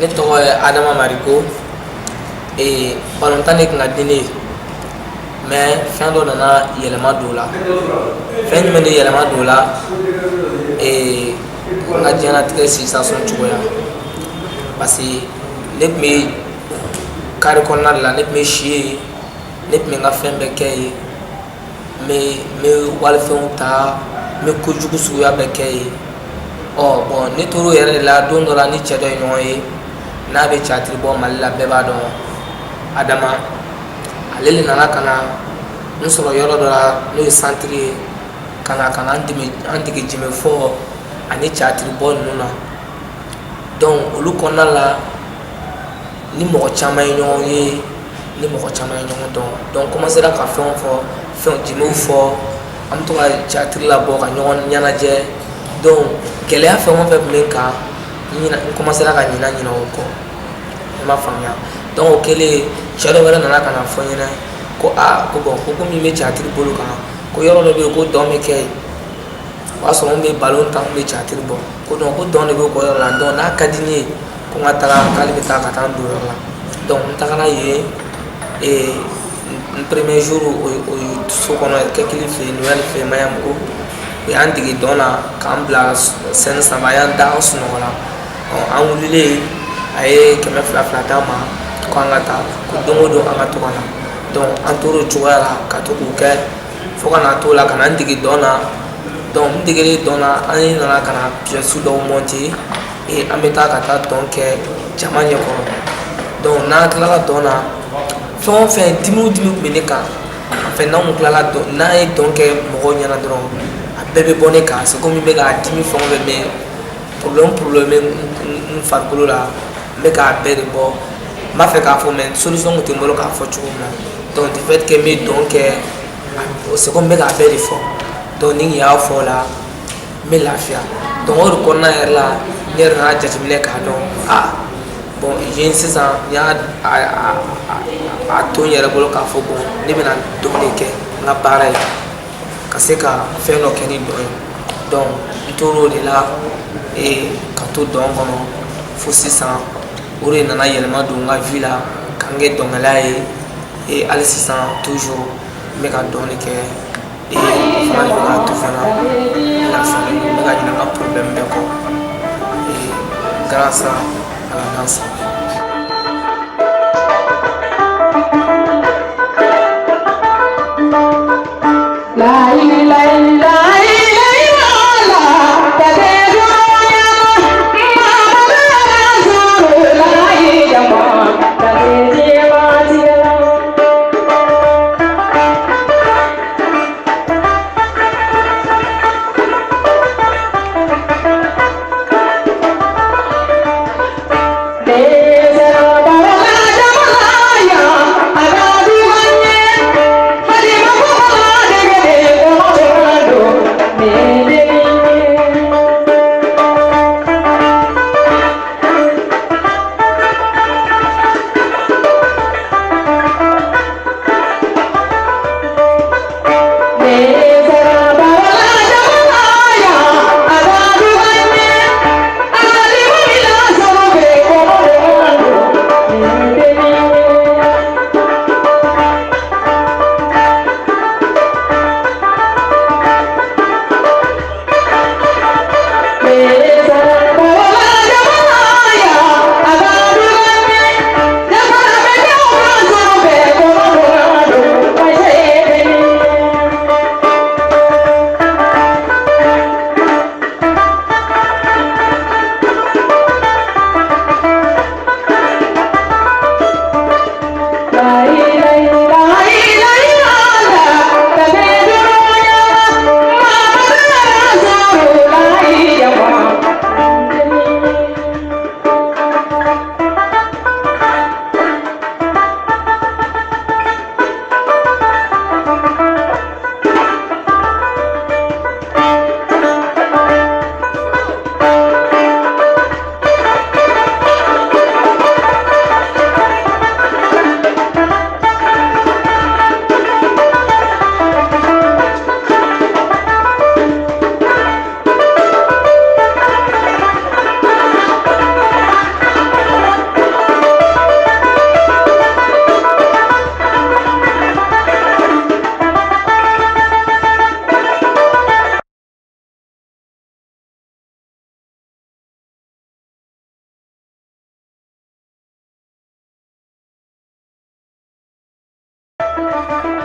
Ne tɔgɔ ye Adama Mariko. Balontan de tun ka di ne ye, mais fɛn dɔ nana yɛlɛma don o la. Fɛn jumɛn de yɛlɛma don o la? N ka diɲɛlatigɛ situation cogoya, parce que ne tun bɛ carré kɔnɔna de la, ne tun bɛ si yen, ne tun bɛ n ka fɛn bɛɛ kɛ yen, n bɛ walifɛnw ta, n bɛ kojugu suguya bɛɛ kɛ yen. Ɔ bon, ne tor'o yɛrɛ de la. Don dɔ la, ni cɛ dɔ ye ɲɔgɔn ye n'a bɛ théâtre bɔ Mali la, bɛɛ b'a dɔn, Adama. Ale de nana ka na n sɔrɔ yɔrɔ dɔ la, n'o ye centre ye, ka na an dɛmɛ, an dege jɛmɛ fɔ ani théâtre bɔ ninnu na. Donc olu kɔnɔna la, ni mɔgɔ caman ye ɲɔgɔn ye, ni mɔgɔ caman ye ɲɔgɔn dɔn. Donc commencera ka fɛnw fɔ, fɛn jɛmɛw fɔ, an bɛ to ka théâtre labɔ ka ɲɔgɔn ɲɛnajɛ. Donc gɛlɛya fɛn o fɛn tun bɛ n kan, n commencera ka ɲina ɲina o kɔ, i m'a faamuya. Donc o kɛlen, cɛ dɔ wɛrɛ nana ka na fɔ n ɲɛna ko aa, ko bon, ko komi n bɛ théâtre bolo kan, ko yɔrɔ dɔ bɛ yen, ko dɔn bɛ kɛ yen. O y'a sɔrɔ n bɛ balon tan, n bɛ théâtre bɔ. Ko donc ko dɔn de bɛ k'o yɔrɔ la, donc n'a ka di ne ye, ko n ka taga, k'ale bɛ taa ka taa n don yɔrɔ la. Donc n tagara yen. N premier jour, o ye so kɔnɔ kɛkili fɛ yen, Noël fɛ yen, Maɲanbugu. U y'an dege dɔn na k'an bila scène sanfɛ, a y'an da, an sunɔgɔla. An wulilen, a ye 200 200 d'an ma ko an ka taa, ko don o don an ka to ka na. Donc an tor'o cogoya la ka to k'o kɛ fo ka na t'o la ka na n dege dɔn na. Donc n degelen dɔn na, an nana ka na pièce dɔw monter et an bɛ taa ka taa dɔn kɛ jama ɲɛkɔrɔ. Donc n'an tilala dɔn na, fɛn o fɛn, dimi o dimi tun bɛ ne kan, en fait, n'anw tilala dɔn, n'an ye dɔn kɛ mɔgɔw ɲɛna dɔrɔn, a bɛɛ bɛ bɔ ne kan. C'est comme n bɛ k'a dimi fɛn o fɛn, mais problème problème bɛ n farikolo la, n bɛ k'a bɛɛ de bɔ. N b'a fɛ k'a fɔ, mais solution tun tɛ n bolo k'a fɔ cogo min na. Donc du fait que n bɛ dɔn kɛ, c'est comme n bɛ k'a bɛɛ de fɔ. Donc ni n y'a fɔ o la, n bɛ lafiya. Donc o de kɔnɔna yɛrɛ la, n yɛrɛ nana jateminɛ k'a dɔn, ah bon, yen sisan n y'a a to n yɛrɛ bolo k'a fɔ bon, ne bɛna dɔn de kɛ n ka baara ye, ka se ka fɛn dɔ kɛ ni dɔn ye. Donc n tor'o de la ka to dɔn kɔnɔ fo sisan. O de nana yɛlɛma don n ka vie la ka n kɛ dɔnkɛla ye. Hali sisan toujours n bɛ ka dɔn de kɛ. O fana de bɛ k'a to fana n lafiyalen don, n bɛ ka ɲinɛ n ka problème bɛɛ kɔ grâce à la danse. Thank you.